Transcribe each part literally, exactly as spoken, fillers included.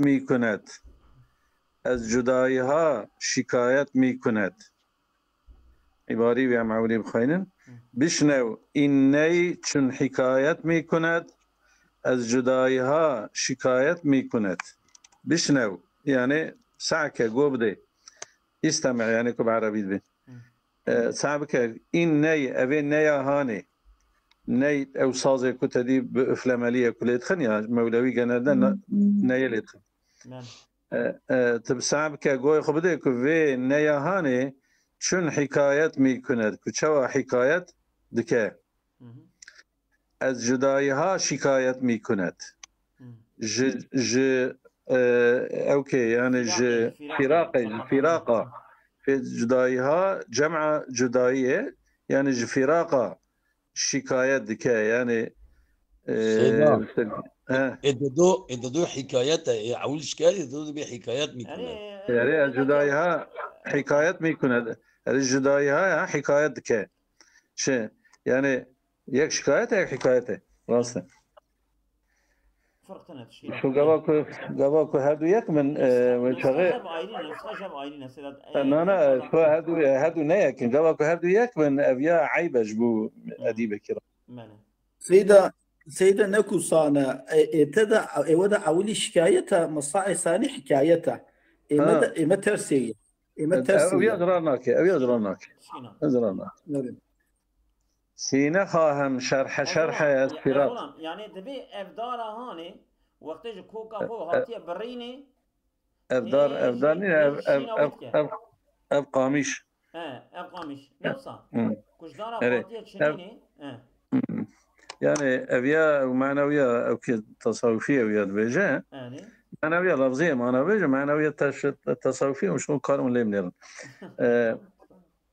می‌کند. از جدایی‌ها شکایت می‌کند. عبارەی وێ ئەم عەولەی بخوێنن. بشنو، این نی چون حکایت می‌کند، از جدایی‌ها شکایت می‌کند. بشنو، یعنی سعکە، گۆ بدێ. استمع، یعنی کو بە عەرەبی دبێ. ئە، سعی بکە، این نی، ئەوێ نەیا هانێ. نی، ئەو سازێ کو تەدی بە ئوفلەمەلیە کو لێ دخن، یا مەولەوی گەنەردە نە-، نەیە لێ دخن. ئە، ئە، تب سعی بکە، گۆی خو بدێ کو vê neya hanê çun hikayet mîkunet، کو چەوا حکایەت دکە. Ez cudayiha şikayet mîkunet. Ji, ji, e, ew kê, yani ji firaqê, ji firaqa. Fê-, cudayiha cem'a cudayî ye, yani ji firaqa şikayet dike, yani, e, Seyda. He. Ê dedo, ê dedo hikayet e, ê ewil şikayet, ê dedo dibê hikayet mîkunet. Yani, ez cudayiha hikayet mîkunet. Ez cudayiha ya hikayet dike. Şey, yani, yek şikayet e, yek hikayet e. Rast e. Ferq tine tişkî. Şu gava ku, gava ku her du yek bin, e, wê çaxê. Nusxa jeb ayrî ne, nusxa jeb ayrî ne, Sedat. E, na, na, şu her du, her du ne yekin. Gava ku her du yek bin, ev ya eyb e ji bo edîbekî re. Bele. Seyda, Seyda ne ku sane, e, ê te de, ê we de ewilî şikayet e, misaê sanî hikayet e. Ê me de, ê me tersê ye. Ê me tersê ye. Ew ya zirar nake, ew ya zirar nake. Tişkî na. Zirar nake. Evet. Sîne xahem şerhe şerhe ez firat. Oğlum, yani divê ev dara hanê, wextê ji koka xwe hatiye birînê, ev dar, ev dar nîne, ev, ev, ev, ev, ev qamiş. He, ev qamiş. Ne wisa? Ku ji dara hatiye çinînê, he. Yani ev ya manewiya, ew ki tasawufî ew ya dibêje. Yani. Manewiya lafzî ye, manewiya, manewiya taş-, tasawufî, ew şo karim lê binêrin. E,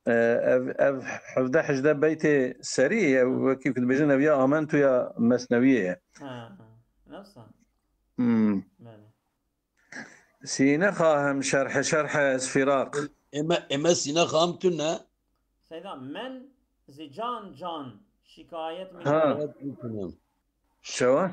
E, ev, ev hevdeh hejdeh beytê serî, ew wekî ku dibêjin, ev ya Amentu ya Mesnewiyê ye. Ha, ha. Nasıl? Hmm. Bele. Sîne xahem şerhe şerhe ez firaq. Ê me, ê me sîne xahem tu ne? Seyda, men zi can can şikayet mi Ha. Şikayet mîkunim. Çawa?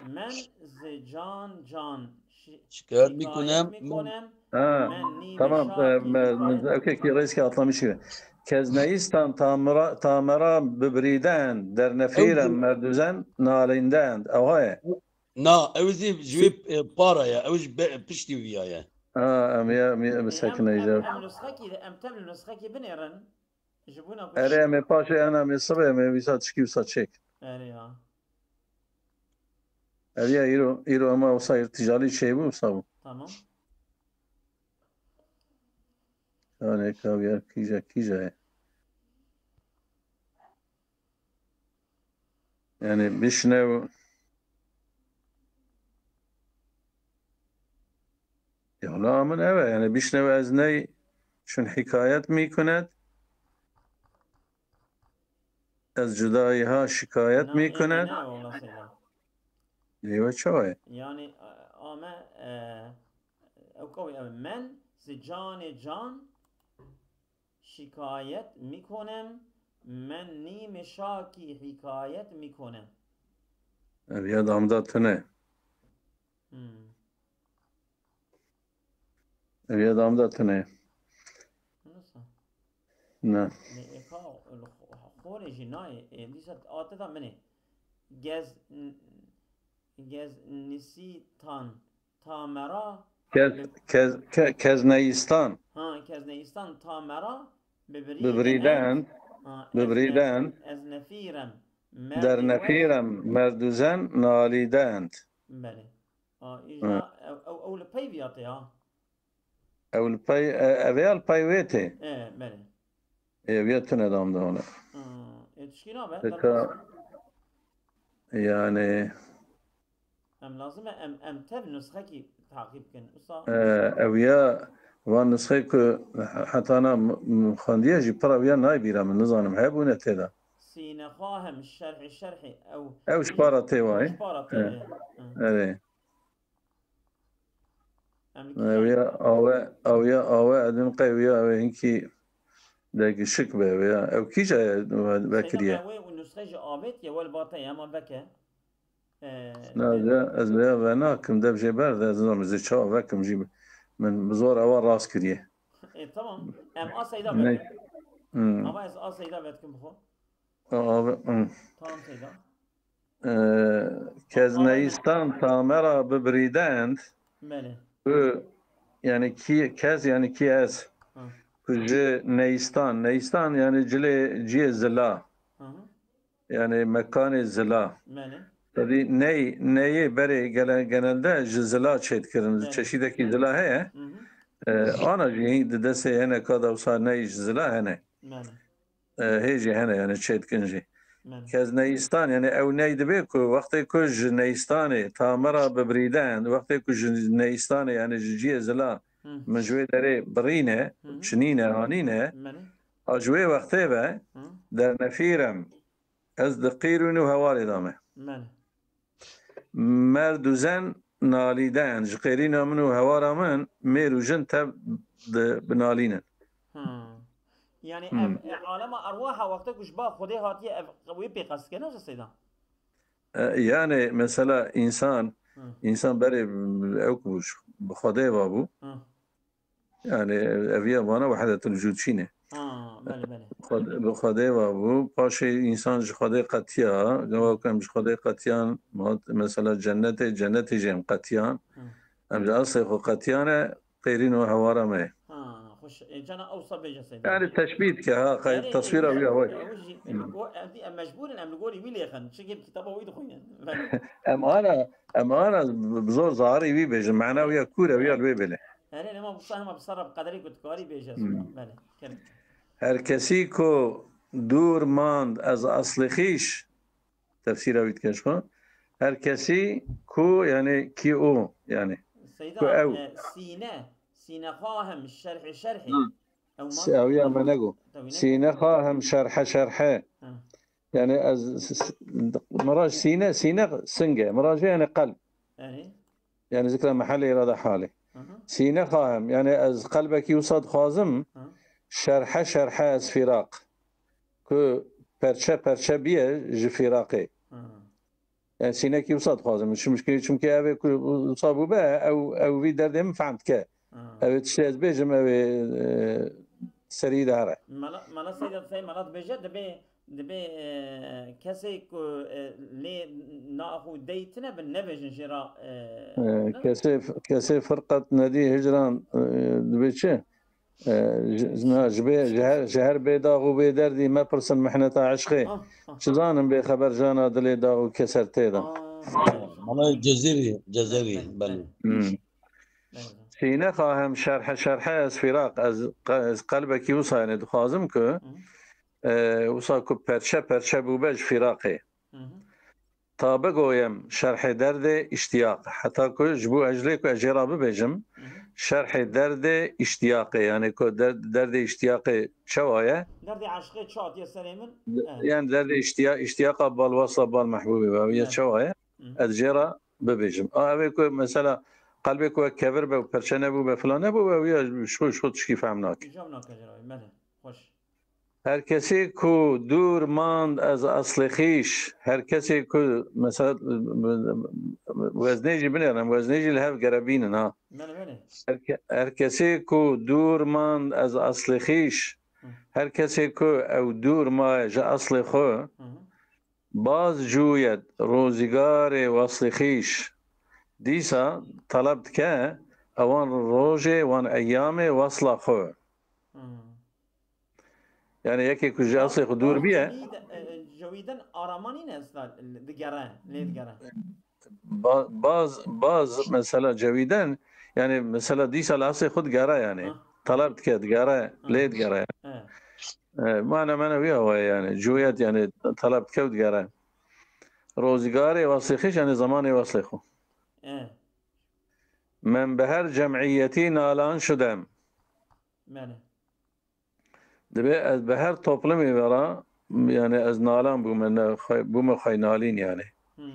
Men zi can can şi-, şikayet mîkunim. Ha, tamam, e, me, me, okey, ki rêzkî atlamişî. Kezneyistan tamera, tamera bibrîden, dernefîren, merdûzen, nalînden. Ew ha ye. Na, ew zî ji wî, e, para ye, ew ji be-, piştî wî ya ye. Ha, em ya, em ya, em sekine îcar. Em, em nusxekî, em tev li nusxekî binêrin. Ji bona ku Erê, em ê paşê ena, em ê sibê, em ê wisa tişkî wisa çêk. Erê ya. Erê ya, îro, îro ema wisa îrtîjalî çêbû, wisa bû. Tamam. Yani, ka ya kîja, kîja ye. Yani, bişnew. Ya, la min ev e, yani, bişnew ez ney çun hikayet mîkunet, ez cudayiha şikayet mîkunet. Lê we çawa ye? Yani, e, ame, e, ew kawî ev men zi canê can şikayet mîkunem, men nî meşakî hikayet mîkunem. Ev ya damda tune. Hmm. Ev ya damda tune. Nasıl? Ne. Ne, e, ka, xo-, xorê jî nayê. E, dîsa ate da min e. Gez, n-, gez nisîtan tamera. Kez, bi- kez, ke-, kezneyistan. Ha, kezneyistan tamera. Bibrîden. Bibrîden. Ha, ez Bibrîden. Ne-, ez nefîrem. Dernefîrem, merduzen, nalîdend. Belê. A, îja, ew, ew, ew li pey viya tê, ha? Ew li pey, e, ev ê li pey wê tê. E, belê. Ev ya tune dam de hone. Hmm, e, tişkî nabe, Peka, derbas. Yani. Em lazim e, em, em tev nusxekî taqîb kin. Usa. E, ew ya, van nusxê ku heta na m-, m-, xwendiye jî pir ew ya nayê bîra min, nizanim hebûne tê de. Sînexwa hem şerhî şerhî ew. Ew ji para tê wayê. Ji para tê. E. Erê. Em li kîjan Ew ya awe, ew ya awe edin qey ew ya ew hinkî degişik be ew ya. Ew kîja ye ve-, vekiriye? Seyda, me wê û nusxe ji avêt ye, wel bate ye, ama veke. E, Na, ez, ez vêya venakim, dev jê berde, ez nizanim ez ê çawa vekim jî, min bi zor ewa rast kiriye. E, tamam. Em a Seyda Ne? vekin. Hmm. Ama ez a Seyda vetkim bixwe. Abi, hmm. Tamam Seyda. Ee, kez neyistan tamera bibirîdend, Belê. bu, yani ki, kez yani ki ez, Hı. ku ji neyistan, neyistan yani cilê ciyê zila, Hı hı. yani mekanê zila. Belê. Tabii ney, neyê berê gele-, genelde ji zila çêdikirin. Evet. Çeşîdekî zila heye. Hı hı. Ee, ana jî di destê hineka de wisa ney ji zila hene. Belê. Ee, hê jî hene yani çêdikin jî. Belê. Kez neyistan yani ew ney dibe ku wextê ku ji neyistanê tamera bibirîden, wextê ku ji neyistanê yani ji ciyê zila Hı. min ji wê derê birîne, Hı hı. çinîne, anîne, Belê. a ji wê wextê ve Hı. dernefîrem ez di qîrûn û hewarê de me. Belê. Merd û zen nalîden, ji qêrîna min û hewara min mêr û jin tev di binalînin. Hı. Yani Hı. ev, e, alema erwaha wexte ku ji ba Xwedê hatiye ev wê pê qest dike, ne Seyda? E, yani mesela insan, Hı. insan berê ew ku bi Xwedê ve bû, Hı. yani eviya vana wehdetul vücud çîne. Ha, belê, belê. Xwed-, bi Xwedê ve bû, paşê insan ji Xwedê qetiya, gava ku em ji Xwedê qetiyan, mat-, mesela cennetê, cennetê jî em qetiyan. Hı. Em ji eslê xwe qetiyane, qêrîn û hewara me. Ha, xweş. E, cana ewsa bêje Seyda. Yani teşbîh dike ha, qey-, Yani, teswîra wî ya e, wek. ew jî, em li go-, em, em mecbûr in, em li gorî wî lêxin. Çimkî kitaba wî dixwînin. Belê. Em ana, em ana bi zor zarî wî bêjin, mana wî ya kûr e, wî ya li wê bêle. Erê, ema bu sahema bi serra bi qederê ku dikarî bêje. Hmm. Belê. Kerem. Her kesî ku dûr mand ez eslê xîş, tefsîra wî dike ji xwe. Her kesî ku, yani ki o, yani. Seyda, Ku ew. e, sîne, sîne xahim, şerhi şerhi. Hı. Ew Si-, ew ya me nego. Tewî ne? Sîne xahim şerhe şerhe. Hı. Yani ez s-, s-, miraj sîne, sîne singe. Miraj yani kalb. Erê. Yani zikra mehalê irade halê. Hı hı. Sîne xahim, yani ez qelbekî wisa dixwazim, Hı. şerhe şerhe ez firaq. Ku perçe perçe biye ji firaqê. Hı. Yani sînekî wisa dixwazim. Çimkî, çimkî ev ê ku wisa bûbe, ew, ew vî derdê min fehm dike. Hı. Ev ê tiştê ez bêjim, ev ê, e, serî de here. Mela, mela Seyda, Sey mela dibêje, dibê, dibê, e, kesê ku, e, lê naxû dey tine bin, nebêjin jê ra, e, E, ne? Kesê, kesê firqet nedî hicran, e, dibê çi? E, ji, na, ji bê, ji her, ji her bê dax û bê derdî mepirsin mihneta eşqê. Ah, ah. Çi zanin bê xeber jana dilê dax û keser tê de. Ah, Mala Cezîrî, Cezîrî, belê. Hmm. Evet. Sîne xahem şerhe şerhe ez firaq. Ez, ez qelbekî wisa yani dixwazim ku, Hı. e, wisa ku perçe perçe bûbe ji firaqê. Hı hı. Ta bigoyem şerhê derdê îştiyaq. Heta ku ji bo eclê ku ez jê re bibêjim, Hı hı. şerhê derdê îştiyaqê, yani ku der-, derdê îştiyaqê çawa ye? Derdê eşqê çatiye serê min. Yani derdê îştiya-, îştiyaqa bal wasla bal mehbûbê ve, ya Evet. çawa ye? Hı. Ez jê re bibêjim. A, ev ê ku mesela qelbê ku wek kevir be û perçe nebû be, filan nebû be, ya ji xwe, ji xwe tişkî fehm nake. Cem nake jê re, belê. Xweş. Her kesê ku dûr mand ez eslê xîş, her kesê ku mesela weznê jî binêrin, weznê jî li hev gere bînin ha. Belê, belê. Her, ke-, her kesê ku dûr mand ez eslê xîş, Hı. her kesê ku ew dûr maye ji eslê xwe, Hı hı. baz cûyet rozîgarê weslê xîş. Dîsa teleb dike ewan rojê, wan eyamê wesla xwe. Hı. Yani yekê ku ji eslê xwe dûr biye, Cewîden, e, cewîden aramanî ne esla digere, lê digere. ba-, baz, baz mesela cewîden, yani mesela dîsa li eslê xwe digere yani. Ha. Teleb dike digere, Ha. lê digere. E, E, mane mane wî hawayê yani. Cûyet yani teleb dike û digere. Rozîgarê weslê xîş yani zemanê weslê xwe. e, Men bi her cemiyetî nalan şudem. belê. Dibê ez bi her toplumê ve re, yani ez nalan bûme, ne xwe-, bûme xwe nalîn yani. Hmm.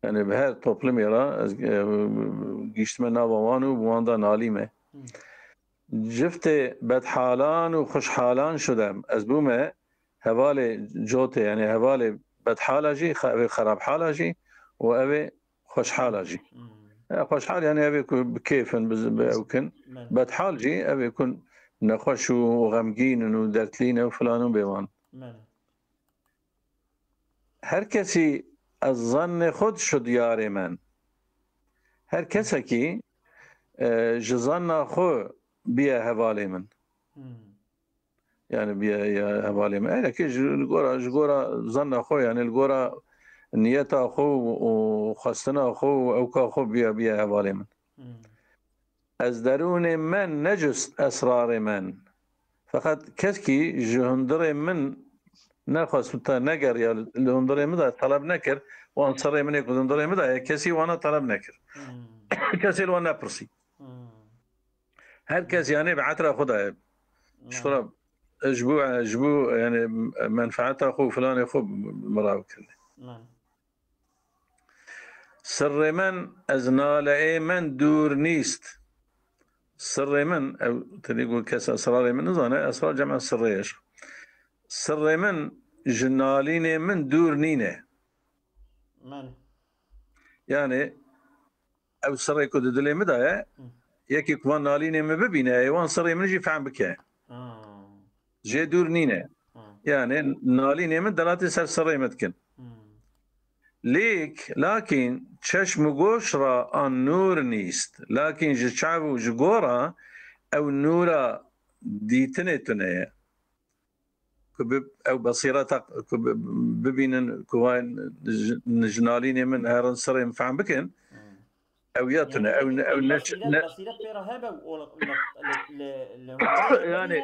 Yani bi her toplumê re ez, e, gihiştime nava wan û bi wan de nalîme. Hmm. Ciftê bedhalan û xweşhalan şudem. Ez bûme hevalê cotê, yani hevalê bedhala jî, xe-, xerabhala jî û ew ê xweşhala jî. E, xweşhal yani ev ê ku bi kêf in, bi, bi ew kin. Bedhal jî ev ê ku nexweş û xemgîn in û dertlî ne û filan û bêwan. Her kesî ez zannê xwe dişo diyarê min. Her kesekî, e, ji zanna xwe biye hevalê min. Yani biye ya hevalê min. Erekî ji, li gora, ji gora zanna xwe, yani li gora niyeta xwe û, û xwestina xwe û ewka xwe biye, biye hevalê min. Ez derûnê min necust esrarê min. Feqet keskî ji hundirê min nexwest te negeriya li hundirê min de teleb nekir, wan sirrê min ê ku li hundirê min de ye, kesî wana teleb nekir. Kesê li wan nepirsî. Her kes yani bi etra xwe de ye. Ji xwe re, ji bo, ji bo yani menfaeta xwe û filanê xwe mirav kirine. Sirrê min ez naleyê min dûr nîst. Sirrê min, ew tenê ku kes esrarê min nizane, esrar cema sirrê ye. Sirrê min ji nalînê min dûr nîne. Yani ew sirrê ku di dilê min de ye, yekî ku van nalînê min bibîne, ê wan sirrê min jî fehm bike. Jê dûr nîne. Yani nalînê min delatê ser sirrê min dikin. Lêk, lakîn, çeşm û goş ra an nûr nîst. Lakîn ji çav û ji gora ew nûra dîtinê tune ye. Ku bi, ew besîreta ku bi, bibînin ku wan ji, ji nalînê min herin sirrê min fehm bikin. Ew ya tune, ew ne, ew ne, ne, yani,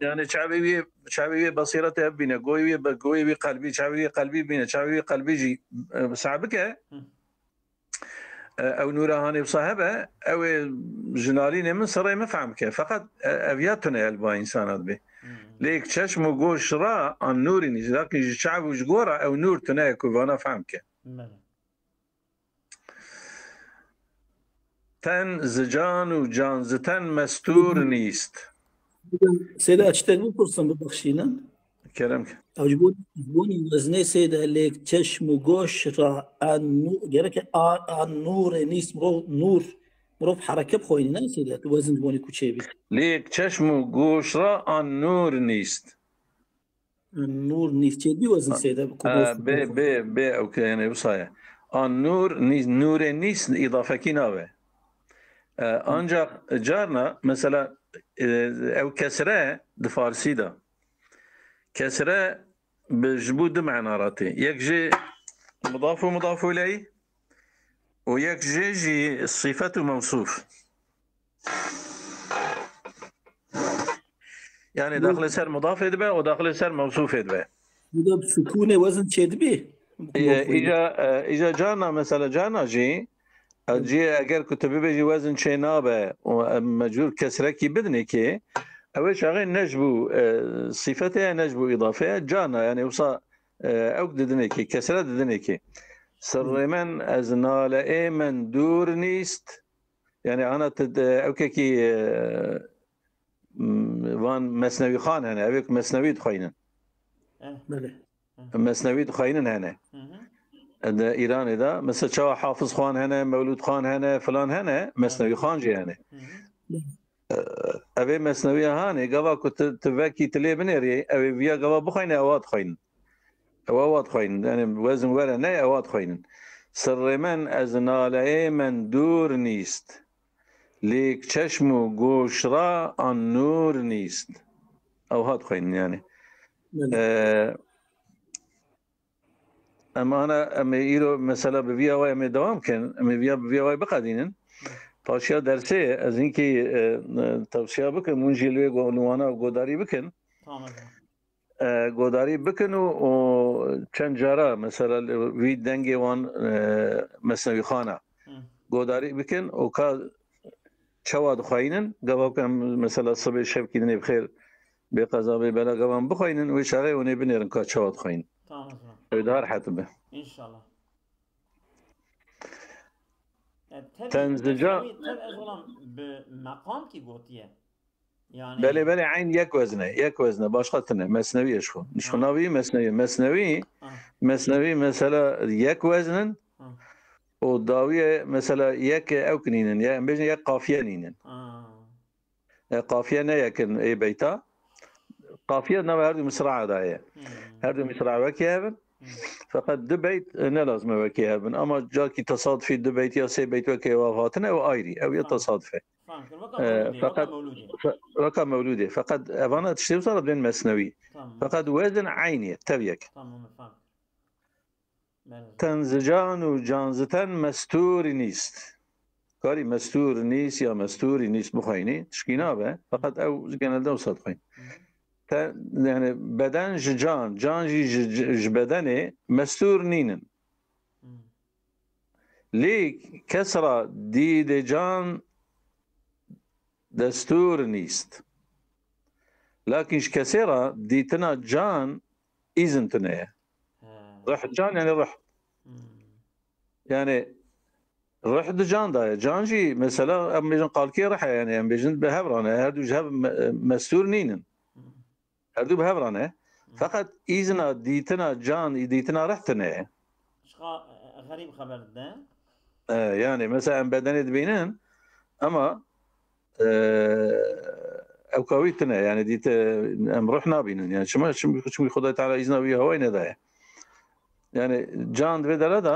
yani çavê wî, çavê wî besîretê bibîne, goyê wî be, goyê wî qelbî, çavê wî qelbî bîne, çavê wî qelbî jî, e, seh bike. E, ew nûra hanê wisa hebe, ew ê ji nalînê min sirrê min fehm ke. Feqet, e, ev ya tune ye li ba însana dibe. Lêk çeşm û goş ra an nûrî nîst. Lakîn ji çav û ji gora ew nûr tune ye ku vana fehm ke. Ten zican û can ziten mestûr nîst. Seyda, çi te bipirsin, bibexşînin? Kerem ke. Ew ji bo, ji bo weznê seyda lêk çeşm û goş ra an nû-, gereke a, an nûrê nîst, mirov nûr, mirov hereke bixweyne, ne seyda, tu wezin ji bo ku çêbî. Lêk çeşm û goş ra an nûr nîst. Nûr nîst. Çêdibî wezin seyde bi ku Ee, bê, bê, bê, ew ke, yani, wisa ye. An nûr, nî-, nûrê nîst îdafekî nabe. Ee, ancak carna, mesela, e, ew kesre di farsî de. Kesre bi, ji bo du mena re tê. Yek jê mudaf û mudaf ileyh û yek jê jî sifet û mewsûf. Yani daxilê ser mudafê dibe û daxilê ser mewsûfê dibe. Bu da sukûnê wezin çêdibî? Ee, îca, e, îca carna, mesela carna jî, e, cihê eger ku tu bibêjî wezin çê nabe û, e, mecbûr kesrekî bidinê kê, ew ê çaxê ne ji bo, e, sifetê ye, ne ji bo îdafê ye, carna, yani wisa, e, ew didinê kê, kesre didinê kê. Sirrê min ez naleyê min dûr nîst. Yani ana tu de, ewkekî, e, m-, van Mesnewî Xan hene, ev ê ku Mesnewî dixweynin. Belê. Mesnewî dixweynin hene. Di Îranê de, mesela çawa Hafiz Xan hene, Mewlûd Xan hene, filan hene, Mesnewî Xan jî hene. Ev ê Mesnewiya hanê, gava ku tu, tu vekî tu lê binêrî, ew ê viya gava bixweyne, ewa dixweynin. Ewa wa dixweynin. Yani wezin were ne, ewa dixweynin. Sirrê min ez naleyê min dûr nîst. Lêk çeşm û goş ra an nûr nîst. Ew ha dixweynin yani. Belê. Ee, em ana, em ê îro mesela bi vîya wayê em ê dewam kin. Em ê vîya, bi vîya wayê biqedînin. Paşiya dersê ez hinkî, e, e, tewsiya bikim. Hûn jî li wê go-, li wana godarî bikin. Tamam. E, godarî bikin û, û çend cara mesela li vî dengê wan, e, Mesnewî Xana godarî bikin û ka çawa dixweynin, gava ku em mesela sibê şevkî dinê bi xêr bê qeza bê bela gava em bixweynin, wê çaxê hûn ê binêrin ka çawa dixweynin. Tamam o zaman. Ew daha rehet be. İnşallah. E, tev, Tenzica- tev, tev ez olam bi meqam ki gotiye. Yani Belê, belê, eyn yek wezn e, yek wezn e, başqa tune. Mesnewî ye ji xwe. Ji xwe Ha. navî Mesnewî. Mesnewî, Ha. Mesnewî mesela yek wezn in Ha. û dawiyê mesela yek ew kinînin, ya em bêjin yek qafiye nînin. Ha. E, qafiye ne yek in ê beyta. Qafiye nava her du misra da ye. Hmm. Her du misra wekî hev in. Hmm. Feqet du beyt, e, ne lazim e wekî hev bin. Ama carkî tesadufî du beyt ya sê beyt wekî hev hatine, ew ayrî. Ew ya Tamam. tesaduf e. Faham kir. Weka E, mewlûdê, weka feqet mewlûdê. fe- weka mewlûdê. Feqet evana tiştê wisa re dibên mesnewî. Tamam. Feqet wezn eynî ye, tev yek. Tamam, faham kir. Belê. Ten zican û can ziten mestûrî nîst. Karî mestûr nîst ya mestûrî nîst bixweyînî, tişkî nabe. Feqet ew genelde wisa dixweyîn. Hı. Te, yani beden ji can, can jî ji, ji, ji bedenê mestûr nînin. Hı. Lê kes ra dîdê can destûr nîst. Lakin ji kesê ra dîtina can îzin tune ye. He. Ruh can yani ruh. Hmm. Yani ruh di can da ye. Can jî mesela em bêjin qalkê ruh e yani em bêjin bi hev re ne. Her du ji hev me- mestûr nînin. Hmm. Her du bi hev re ne. Feqet îzina dîtina can, dîtina ruh tune ye. Şixa, e, xerîb xeber dide. E, yani mesela em bedenê dibînin ama e, ew kawî tune yani dîte em ruh nabînin. Yani çima? Çim-, çimkî Xwedayê Teala îzna wî hewayê nedaye. Yani can di vê dera de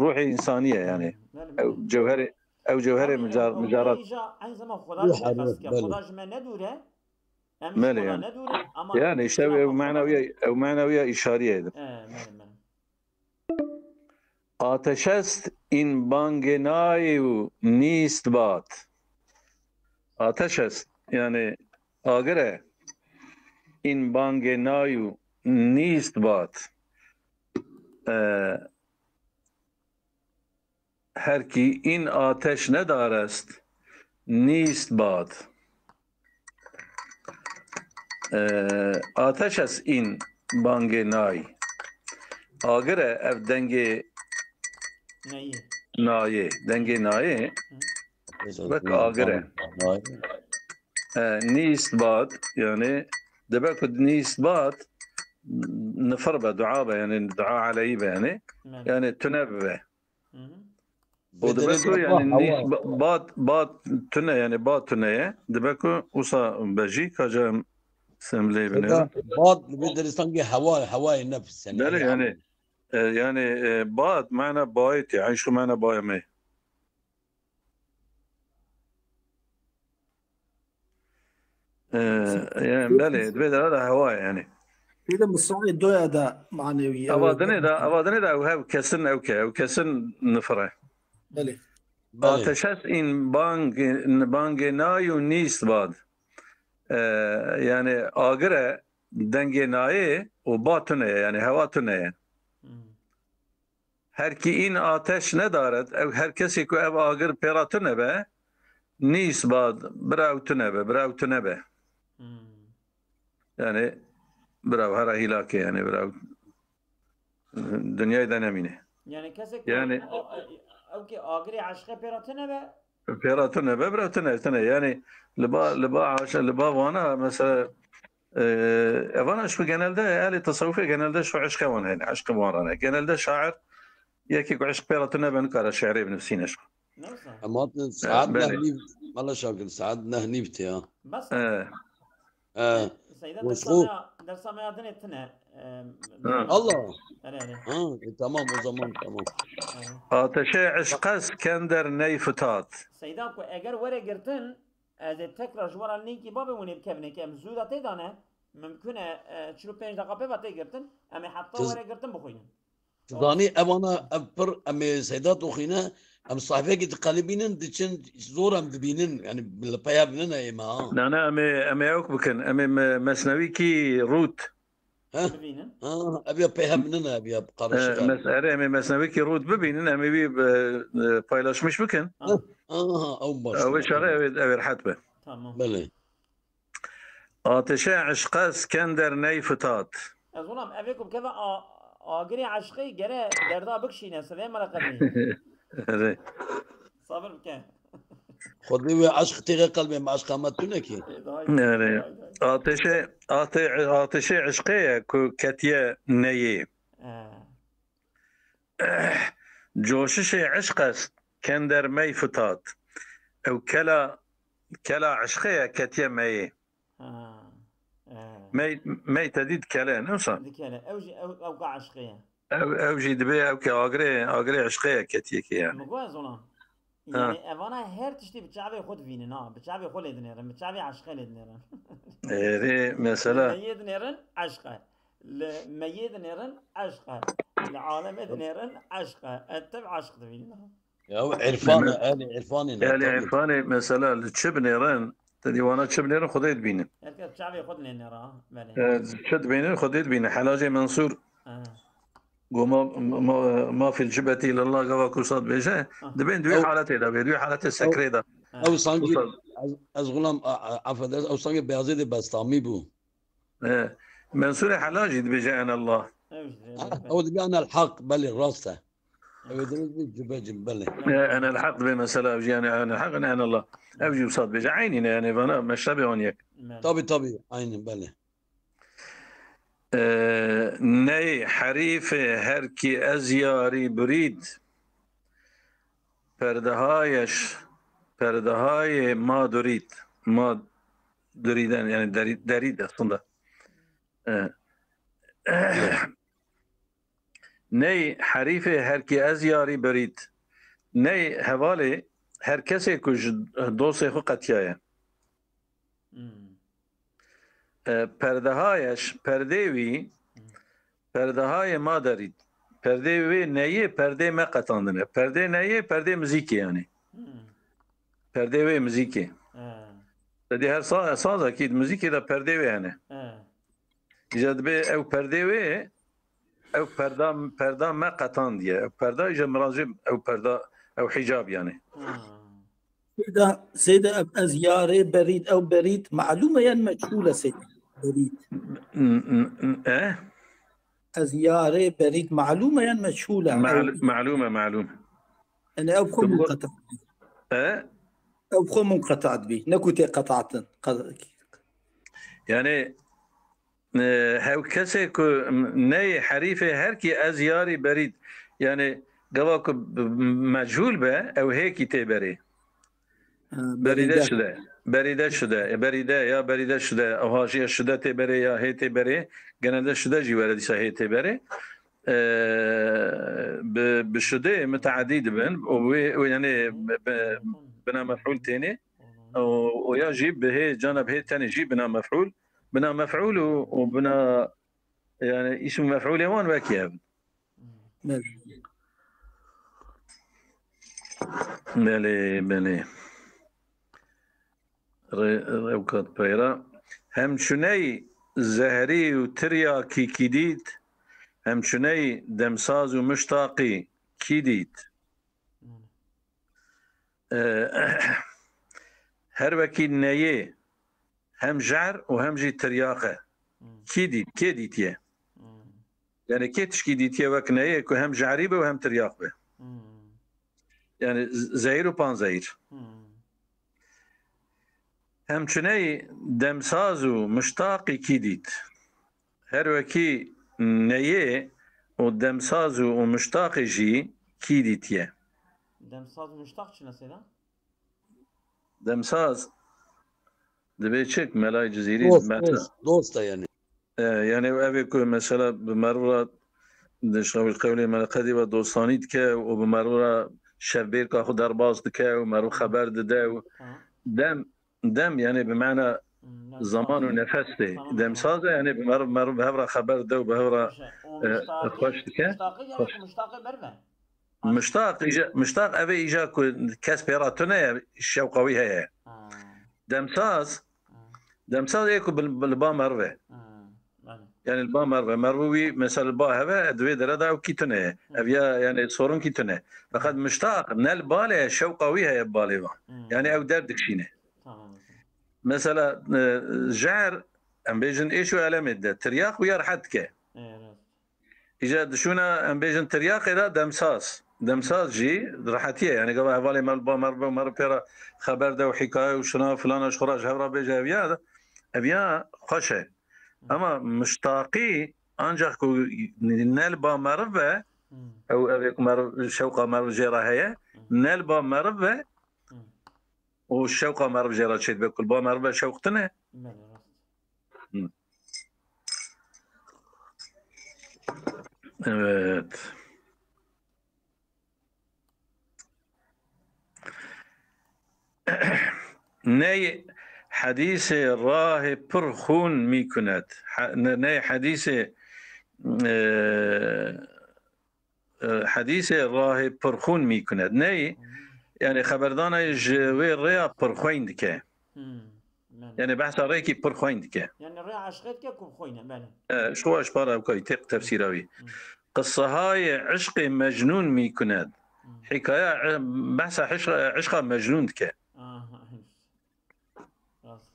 ruhê însanî ye yani. Belê, Ew belê. cewherê, ew cewherê Ew, micar-, ew, ew micarat. jî eynî zaman Xweda jî qest dike. Belê. Xweda ji me nedûr e. Em ji Belê Xweda yani. nedûr in, ama Yani işte însana ew xwe menawiya, ew menawiya îşariyê. E, belê, belê. Ateş est in bangê nayê û nîst bat. Ateş est, yani agir e. In bangê nay û nîst bat. E, her kî in ateş nedar est, nîst bat. E, ateş est in bangê nay. Agir e ev dengê Neyê. nayê. Dengê nayê wek agir e. E, nîst bat, yani dibe ku nîst bat nifir be, dua be, yani dua aleyî be, yani. Belê. Yani tune bibe. Hı hı. O dibe ku Vê yani hewa. nîst ba-, bat, bat tune, yani bat tune ye. Dibe ku usa be jî kaca em semlê binêrin. Bat li vê derê sanki hewa, hewayê nefs yani. Belê yani. E, yani e, bat mana bayê tê. Eyn jî mana bayê me. E, yani belê, divê de da hewa yani. Bir de Musa'yê doya da manevi. Ava dinê de, ava dinê de ew hev kesin ew ke, ew kesin nifire. Belê. Belê. Ateşes in bang, bangê nay û nîst bad. E, yani agir e dengê nayê û ba tune ye, yani hewa tune ye. Hmm. Her ki in ateş nedaret, ev her kesê ku ev agir pê re tune be, nîst bad, bira ew tune be, bira ew tune be. Hmm. Yani bira ew hera hîlake, yani bira ew dinyayê de nemîne. Yani kesek Yani- ew ki agirê eşqe pê re tune be, Pê re tune be, bira tune, tune. Yani li ba, li ba aşe, li ba vana mesela, e, evana şu genelde, ehlê tasawufê genelde şu eşqe wan hene, eşqe wan rane. Genelde şair yekê ku eşq pê re tune be nikare şiirê binivîsîne şu. ne wisa? Em hatin saet belê. neh nîv. Mala Şakir, saet neh nîv tê ya. Bes. E, E, Seyda Wes dersa xwe. me ya, dersa me ya dinê tune. Em, Ha. Allah. Erê, erê. Ha, e, tamam o zaman tamam. Erê. Ateşê eşqes kender ney fitat. Seyda ku eger were girtin, ez ê tekrar ji we re linkî babê hûn ê bikevin, ke em zû de tê de ne, mimkun e, e, çil û pênc deqa pê ve tê girtin, em ê heta Siz- were girtin bixwînin. Tu zanî evana ev pir em ê Seyda dixwîne, em sahifekî diqelibînin, diçin zor em dibînin, yani li pey hev nine ême ha. Ne, ne, em ê, em ê ewk bikin. Em ê me-, mesnewîkî rût. Heh, Bibînin. Ha, ev ya pey hev nine, ev ya E, qarışık. mes-, erê, em ê mesnewîkî rût bibînin, em ê wî, e, e, paylaşmiş bikin. Ha, Aha, ew baş. Ew ê şerê, ew ê, ew ê rehet be. Tamam. Belê. Ateşe eşqe Skender ney fitat. Ez olam evê ku bikeve a-, agirê eşqê gere derda bikşîne, sevê meleqetî. Erê. Sabir bike. Xwedê wê eşq têxe qelbê me, eşqa me tune kî. Erê. Ateşê, ate, ateşê eşqê ye ku ketiye neyê. Coşişê eşq est, kender mey fitat. Ew kela, kela eşqê ye ketiye meyê. Mey, mey te dît kele, ne wisa? Dikele. Ew jî, ew, ew ka eşqê ye. Ew, ew jî dibê ew ke agirê, agirê eşqê ye ketiye kê yani. Min got ez ona. Ha. Yani evana her tiştî bi çavê xwe divînin ha. Bi çavê xwe lê dinêrin, bi çavê eşqê lê dinêrin. Erê, mesela. Li meyê dinêrin eşq e. Li meyê dinêrin eşq e. Li alemê dinêrin eşq e. E, tev eşq divînin ha. Ya ew irfan e, ehlî irfanê ne, Ehlî tabii. Irfanê mesela li çi binêrin, te dî wana çi binêrin, Xwedê dibînin. Her kes çavê xwe dinêne ra, belê. E, çi dibînin, Xwedê dibînin. Helacê Mensûr. Ha. Go ma, ma, ma fil cibetî lillah gava ku sat bêje, Ha. dibên duwê Ew- haletê de bê, duwê haletê sekrê de. Ha. Ew sanki Usta. ez, ez xulam, a, a, affedersin, ew sanki Beyazîdê Bestamî bû. E, Mensûrê Helal jî dibêje enellah. Ew jî Ha, dibêje. Ew dibê enel haq, belê rast e. Ew ê dibê cibe cim, belê. E, enel haq dibê mesela, ew jî yani enel haq, enellah. Ew jî wisa dibêje. Eynî ne yani, vana meşrebê wan yek. Belê. Tabii, tabii, aynen, belê. E, ney herîfê her kî ez yarî birîd. Perdehayeş, perdehayê ma durîd. Ma durîden yani derî, derîd aslında. E, ney herîfê her kî ez yarî birîd. Ney hevalê her kesê ku ji dostê xwe qetiyaye. Hmm. E, perdehayeş, perdê wî, Hmm. perdehayê ma derîd. Perdê wê neyê, perdê me qetandine. Perdê neyê, perdê muzîkê yani. Hmm. Perdê wê muzîkê. He. Te dî her sa-, sazekî di muzîkê de perdê wê hene. He. Îca dibê ew perdê wê, ew perda, perda me qetandiye. Ew perda îca mirazê ew perda, ew hicab yani. Ha. Seyda, Seyda, ev ez yarê berîd, ew berîd, malûm e yan meçhûl e Seyda? Berîd. N-, n-, n-, e? Ez yarê berîd, malûm e yan meçhûl e? Mal-, Ew malûm e, malûm. Yani ev xwe Tu bu- munqeta. E? Ew xwe munqeta dibî. Ne ku tê qetatin. Qe- Yani, e, hew kesê ku neyê herîfê her kî ez yarî berîd. Yani, gava ku b-, mechûl be, ew hêkî tê berê. Ha, Berîde berîde. şide. Berîde şide. E, berîde ya berîde şide. Ew ha jî şide tê berê ya hê tê berê. Genelde şide jî were dîsa hê tê berê. E, bi, bi şidê miteedî dibin. Û wê, wê yani bi, bi, bina mef'ûl tênê. Û, û ya jî bi hê, cana bi hê tenê jî bina mef'ûl. Bina mef'ûl û, û bina, yani, îsm mef'ûlê wan wekî hev in. Belê. Belê, belê. Rê-, rewkat peyra. Hem çuney zeherî û tiryakî kî dît, hem çuney demsaz û miştaqî kî dît? E, her wekî neyê hem jehr û hem jî tiryaq e. Hmm. Kî dît, kê dîtiye? Hmm. Yani kê tişkî dîtiye wek neyê ku hem jehrî be û hem tiryaq be? Hmm. Yani z-, zehîr û panzehîr. Hmm. Hem çuney demsaz û miştaqî kî dît? Her wekî neyê û demsaz û, û miştaqê jî kî dîtiye? Demsaz û miştaq çi ne Seyda? Demsaz dibê çik? Melayê Cizîrî Dost, meta. dost, dost e yani. E, yani ev ê ku mesela bi merv re di şewil qewlê meleqedî ve dostanî dike û bi merv re şevbêrka xwe derbas dike û merv xeber dide û Ha. dem, dem yani bi mana Hmm, yani zaman û zaman. nefes tê. Zaman, Demsaz e yani bi merv, merv bi hev re xeber dide û bi hev re Baş e. O e, muştaqî, xweş dike. Muştaqî yani Xweş. ku muştaqê berve. Miştaq, îja, miştaq ev ê îja ku kes pê re tune ye, şewqa wî heye. Ha. Demsaz, Ha. demsaz ê ku bi, bi, li ba merv e. Ha. Belê. Yani li ba merv e. Merv wî mesela li ba hev e, di vê dere de ew kî tune ye. Hı. Ev ya yani sorun kî tune. Feqet miştaq ne li balê ye, şewqa wî heye bi balê van. Hı. Yani ew derdikşîne. Tamam. Mesela, e, jehr, em bêjin êş û elemê de. Tiryaq wî ya rehet dike. Evet. Îca di şûna em bêjin tiryaqê de demsaz. demsaz jî rehetî ye. Yani gava hevalê me li ba meriv, meriv pê re xeber de û hîkaye û şina filana ji xwe re ji hev re bêje, ev ya, ev ya xweş e. Ama miştaqî ancak ku ne li ba meriv be, ew evê ku meriv, şewqa meriv jê re heye, ne li ba meriv be û şewqa meriv jê re çêdibe, ku li ba meriv be şewq tune. Belê, rast. Hı. Evet. Ney hedîsê rahê pir xûn mîkunet. Ha-, ne-, ney hedîsê, e, e, hedîsê rahê pir xûn mîkunet. Ney, yani xeberdana ji wê rêya pir xweyn dike. Hmm. Belê. Yani behsa rêkî pir xweyn dike. Yani rêya eşqê dike ku xweyn e, belê. E, ji xwe ji para ew kayî têq tefsîra wî. Hmm. Qisehayê eşqê Mecnûn mîkunet. Hmm. Hîkaya, e, behsa eşq-, eşqa Mecnûn dike. Aha. Rast.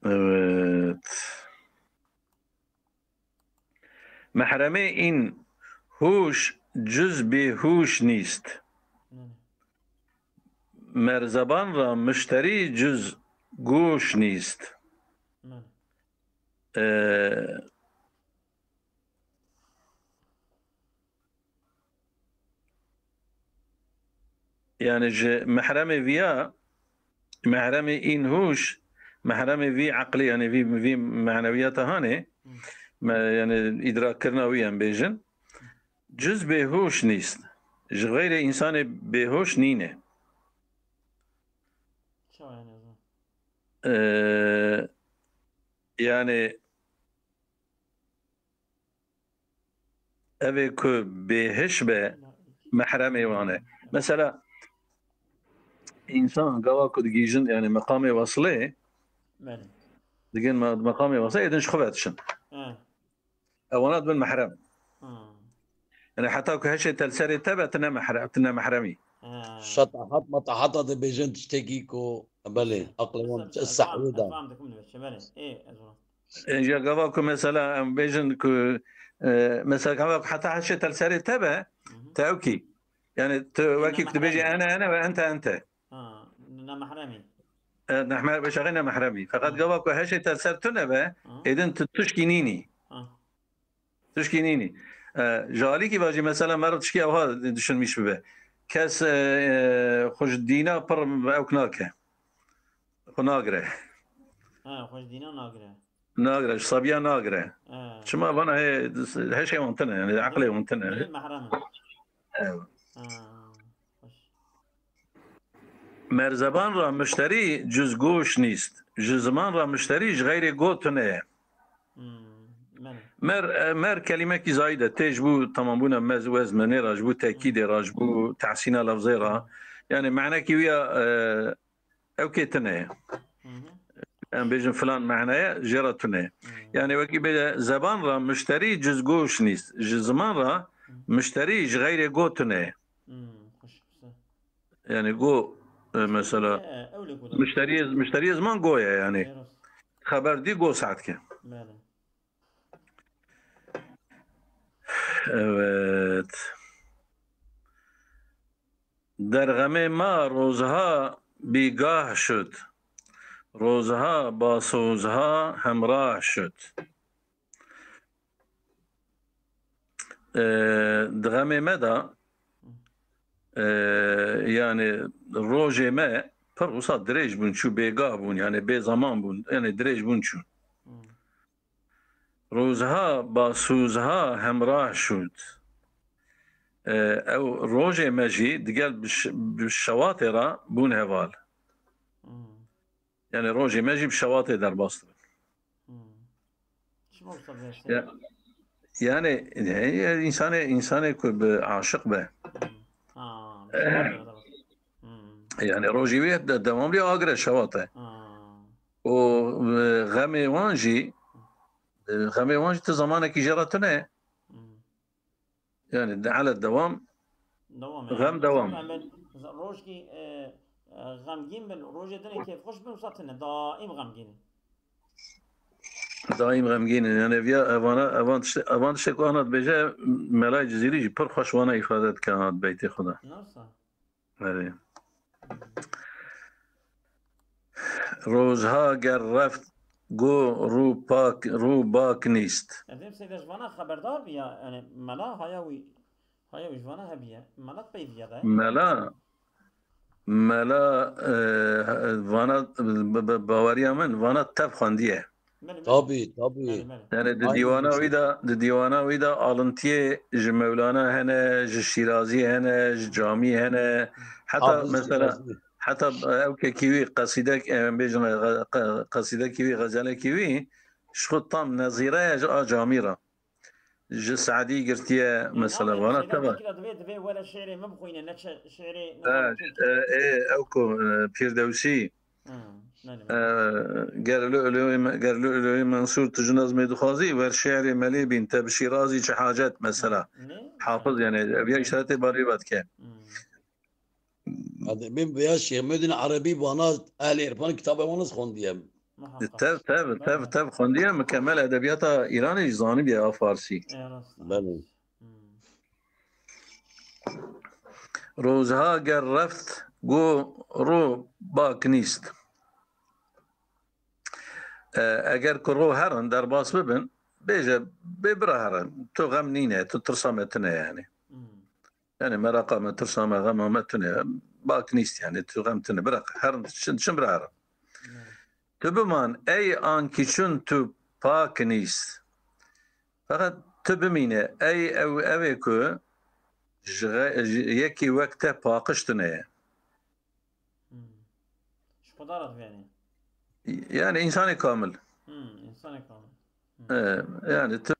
Evet. Mehremê în hûş cuz bêhûş nîst. Belê. Merzeban ra muşterî cuz goş nîst. Belê. Ee, Yani ji mehremê viya, mehremê în hûş, mehremê vî eqlî, yani vî, vî manewiyata hanê, Hmm. me-, yani îdrak kirina wî em bêjin, cuz bêhûş nîst. Ji xeyrê însanê bêhûş nîne. Çawa yani o zaman? Ee, yani evê ku bêhiş be, mehremê wan e. Mesela, însan gava ku digihîjin, yani meqamê weslê, Belê. digin me-, meqamê weslê, êdin ji xwe ve dişin. He. Ewana dibin mehrem. Hmm. Yani heta ku heşê te li serê te be, tu ne mehre-, tu ne mehremî. He. Şetahat metahata dibêjin tiştekî ku, belê, aqlê wan Mesela, sehwê da. Fam dikim dibe, çi, belê. Ê, ez wan. E, ya gava ku mesela em bêjin ku, e, mesela gava ku heta heşê te li serê te be, Hı hı. te ewkî. Yani tu Ê, wekî ku tu bêjî nemehremî. Ene, ene ve ente, ente. Ha, nemehremî. E, nehme-, beşaxê nemehremî. Feqet Ha. gava ku heşê te li ser tu nebe, Ha. êdin tu tuşkî nînî. Ha. Tişkî nînî. E, ji alîkî ve jî mesela meriv tişkî ewha düşünmîş bibe. Kes, e, e, xwe ji dîna pir ewk nake. Xwe nagire. Ha, xwe ji dîna nagire. Nagire, ji sabiya nagire. Ha. Çima vana hê, heşê wan tune, yani eqlê wan tune. Dilê mehrem e. Evet. Ha, xweş. Merzeban ra muşterî cuz goş nîst. Ji ziman ra muşterî ji xeyrê go tune ye. Hmm, belê. Mer, e, mer kelîmekî zayîd e. Tê ji bo tamambûna mez, wezmenê ra, ji bo tekîdê ra, ji bo tehsîna lefzê ra. Yani manekî wî ya, e, ewkê tune ye. Hı hı. Em bêjin filan maneye, jê ra tune ye. Hı. Yani wekî bêje zeban ra muşterî cuz goş nîst. Ji ziman ra Hı. muşterî ji xeyrê go tune ye. Hı, xweş, xweş. Yani go, e, mesela, E, e, ew lê ku da. Muşteriyê, muşteriyê ziman go ye yani. Ê, rast. Xeber dî go saet ke. Belê. Evet. در غم ما روزها بیگاه شد، روزها با سوزها همراه شد. Ee, di xemê me de, ee, yani rojê me pir wisa dirêj bûn, çû bêgah bûn, yani bê zaman bûn, yani dirêj bûn çûn. Hmm. Rûzha ba sûzha hemrah şûd. Ee, ew rojê me jî digel bi ş-, bi şewatê re bûn heval. Hmm. Yani rojê me jî bi şewatê derbas dibin. Hmm. Çima wisa dibêje? Ya, yani, e, insanê, insanê ku bi aşiq be. Hmm. Ha, bi şewatê re derbas. Hmm. Yani rojê wî de, dewam bî agre şewat e. Ha. Û, e, xemê wan jî, e, xemê wan jî ti zamanekî jê re tune. Hmm. Yani de, ele dewam. Dewam e. Xem dewam. Em rojkî, e, e, xemgîn bin, rojê din ê kêfxweş bin, wisa tune, daîm xemgîn in. Daîm xemgîn in. Yani viya evana, evan tiştê, evan tiştê ku ana dibêje, Melay Cizîrî jî pir xweş wana îfade dike, ana beytê xwe de. Nasıl? Erê. Roja ger reft, go rû pak, rû bak nîst. Edem Seyda ji vana xeberdar bî ya, yani mela haya wî, haya wî ji vana hebiye. Mela peyviya de. Mela, mela, e, vana, bi, bi, baweriya min, vana tev xwendiye. Belê, belê. Tabî, tabî. Belê, belê. Yani di Aynen dîwana öyle. Wî de, di dîwana wî de alintiyê ji Mewlana hene, ji Şîrazî hene, ji Camî hene. Heta Hafız mesela, Şirazi. Heta ew kekî wî qesîdek, em bêjin, qe-, qe-, qesîdekî wî, xezelekî wî, ji xwe tam nezîre ye ji a Camî re. Ji Se'dî girtiye, mesela, vana teva. Divê, divê were şêrê min bixwîne, ne çe-, şêrê, ne E, e, e, ew ku, e, Pîrdewsî. Hmm, belê, E, belê. Ger Lu'lu'yê Me-, Ger Lu'lu'yê Mensûr tu ji nezmê dixwazî, wer şêrê Melê bîn, te bi Şîrazî çi hacet, mesela. Ne? Hafiz, yani, ev ya işaretê barî vedike. Hmm. Hadi, min vêya Şêx Muhyiddin Erebî vana ehlê irfan kitaba wan xwendiye. Muhakkak. Tev, tev, tev, Belê. Tev xwendiye, mukemmel edebiyata Îranê jî zanibiye a Farsî. E, rast. Belê. Hmm. Roja ger reft, go ro bak nîst. E, eger ku ro herin, derbas bibin, bêje, bê bira herin. Tu xem nîne, tu tirsa me tine yani. Hmm. Yani meraqa me, tirsa me, xema me tune. Bak nîst yani, tu xem tune. Bira herin, çin, çin bira herin. Hmm. Tu biman, ey ankî çun tu pak nîst. Feqet tu bimîne, ey ew, ew ê ku ji xe-, ji yekî wek te paqij tune ye. Hmm. Ji Xweda re dibe yani. Yani insanê kamil. Hmm, insanê kamil. Hmm. E, yani tu